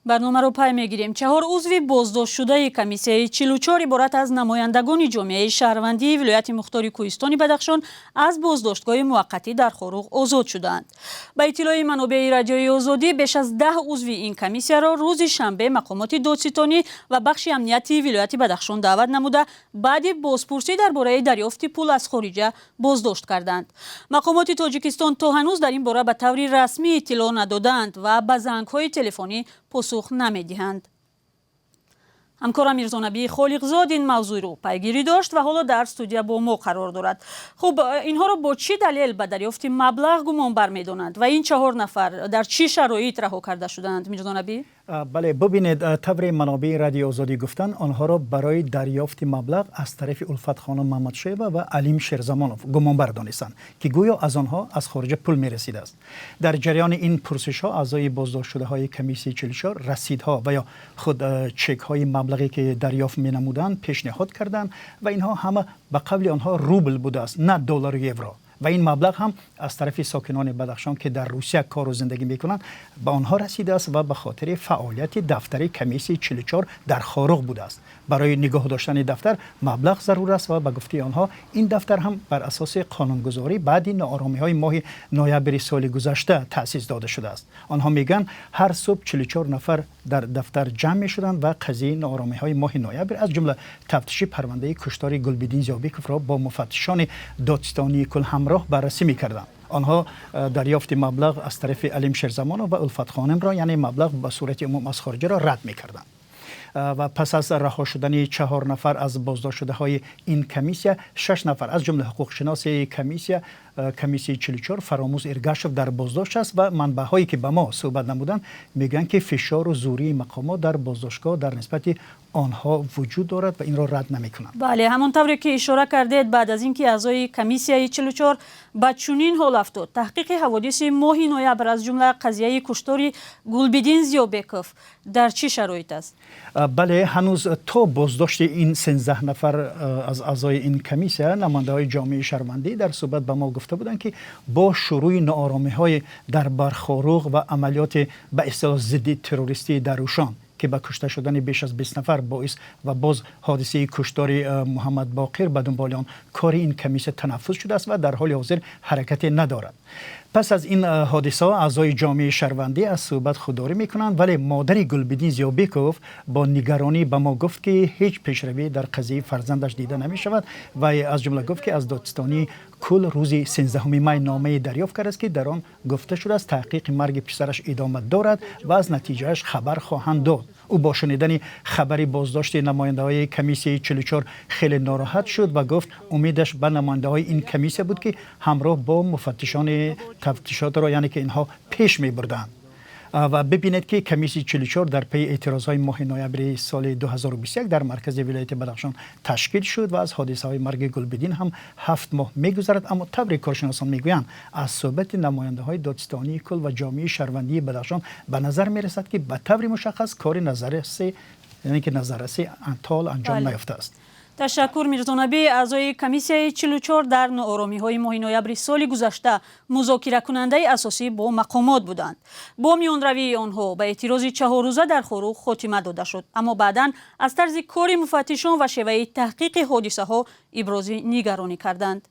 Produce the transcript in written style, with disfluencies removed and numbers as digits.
Барномаро пай мегирем. Чаҳор узви боздоштшудаи комиссияи 44, иборат аз намояндагони ҷомеаи шаҳрвандии вилояти мухтори Кӯҳистони Бадахшон, аз боздоштгоҳи муваққатӣ дар Хоруғ озод шудаанд. Ба иттилои манобеи Радиои Озодӣ, беш аз 10 узви ин комиссияро рӯзи шанбе мақомоти додситонӣ ва бахши амнияти вилояти Бадахшон даъват намуда, баъди бозпурсӣ дар бораи дарёфти пул аз хориҷа боздошт карданд. Мақомоти Тоҷикистон то ҳанӯз дар ин бора ба таври расмӣ иттилоъ надодаанд ва ба зангҳои телефонӣ посух намедиҳанд. Ҳамкорам Мирзонабии Холиқзод ин мавзӯъро пайгирӣ дошт ва ҳоло дар студия бо мо қарор дорад. Хуб, инҳоро бо чӣ далел ба дарёфти маблағ гумонбар медонанд ва ин чаҳор нафар дар чӣ шароит раҳо карда шудаанд, Мирзонабӣ? Бале, бубинед, тавре манобеи Радиои Озодӣ гуфтанд, онҳоро барои дарёфти маблағ аз тарафи Улфатхонум Маҳмадшоева ва Алим Шерзамонов гумонбар донистанд, ки гӯё аз онҳо аз хориҷа пул мерасидааст. Дар ҷараёни ин пурсишҳо аъзои боздоштшудаҳои комиссияи 44 расидҳо ва ё худ чекҳои маблағе ки дарёфт менамуданд, пешниҳод карданд ва инҳо ҳама, ба қавли онҳо, рубл будааст, на доллару евро, ва ин маблағ ҳам аз тарафи сокинони Бадахшон, ки дар Русия кору зиндагӣ мекунанд, ба онҳо расидааст ва ба хотири фаъолияти дафтари комиссияи 44 дар Хоруғ будааст. Барои нигоҳ доштани дафтар маблағ зарур аст ва ба гуфтаи онҳо, ин дафтар ҳам бар асоси қонунгузорӣ баъди норомиҳои моҳи ноябри соли гузашта таъсис дода шудааст. Онҳо мегӯянд, ҳар субҳ 44 нафар дар дафтар ҷамъ мешуданд ва қазияи норомиҳои моҳи ноябр, аз ҷумла тафтиши парвандаи куштори Гулбиддин Зиёбековро бо муфаттишони додситонии кул ҳамроҳ баррасӣ мекарданд. Онҳо дарёфти маблағ аз тарафи Алим Шерзамонов ва Улфатхонимро, яъне маблағ ба сурати умум аз хориҷаро, рад мекарданд. Ва пас аз раҳо шудани чаҳор нафар аз боздоштшудаҳои ин комиссия, шаш нафар, аз ҷумла ҳуқуқшиноси комиссияи 44 Фаромӯз Эргашев, дар боздошт аст ва манбаъҳое ки ба мо суҳбат намуданд, мегӯянд, ки фишору зӯрии мақомот дар боздоштгоҳ дар нисбати онҳо вуҷуд дорад ва инро рад намекунанд. Бале, ҳамон тавре ки ишора кардед, баъд аз ин ки аъзои комиссияи 44 ба чунин ҳол афтод, таҳқиқи ҳаводиси моҳи ноябр, аз ҷумла қазияи куштори Гулбиддин Зиёбеков, дар чӣ шароит аст? Бале, ҳанӯз то боздошти ин 13 нафар аз аъзои ин комиссия, намояндаҳои ҷомеаи шаҳрвандӣ дар суҳбат ба мо гуфта буданд, ки бо шурӯъи норомиҳои дар Бархоруғ ва амалиёти ба истилоҳ зидди террористии дар Рӯшон, ки ба кушта шудани беш аз 20 нафар боис ва боз ҳодисаи куштори Муҳаммад Боқир, ба дунболи он кори ин комиссия танаффус шудааст ва дар ҳоли ҳозир ҳаракате надорад. Пас аз ин ҳодисаҳо аъзои ҷомеаи шаҳрвандӣ аз суҳбат худдорӣ мекунанд, вале модари Гулбиддин Зиёбеков бо нигаронӣ ба мо гуфт, ки ҳеҷ пешравӣ дар қазияи фарзандаш дида намешавад ва аз ҷумла гуфт, ки аз додситонии кул рӯзи 13 май номае дарёфт кардааст, ки дар он гуфта шудааст, таҳқиқи марги писараш идома дорад ва аз натиҷааш хабар хоҳанд дод. Ӯ бо шунидани хабари боздошти намояндаҳои комиссияи 44 хеле нороҳат шуд ва гуфт, умедаш ба намояндаҳои ин комиссия буд, ки ҳамроҳ бо муфаттишони тафтишотро, яъне ки инҳо пеш мебурданд. Ва бибинед, ки комиссияи 44 дар пайи эътирозҳои моҳи ноябри соли 2021 дар маркази вилояти Бадахшон ташкил шуд ва аз ҳодисаҳои марги Гулбиддин ҳам 7 моҳ мегузарад. Аммо тавре коршиносон мегӯянд, аз суҳбати намояндаҳои додситонии кул ва ҷомеаи шаҳрвандии Бадахшон ба назар мерасад, ки ба таври мушаххас кори назарраси, яъне ки назарраси то ҳол анҷом наёфтааст. Ташаккур, Мирзонабӣ. Аъзои комиссияи 44 дар норомиҳои моҳи ноябри соли гузашта музокиракунандаи асосӣ бо мақомот буданд. Бо миёнравии онҳо ба эътирози чаҳоррӯза дар Хоруғ хотима дода шуд, аммо баъдан аз тарзи кори муфаттишон ва шеваи таҳқиқи ҳодисаҳо ибрози нигаронӣ карданд.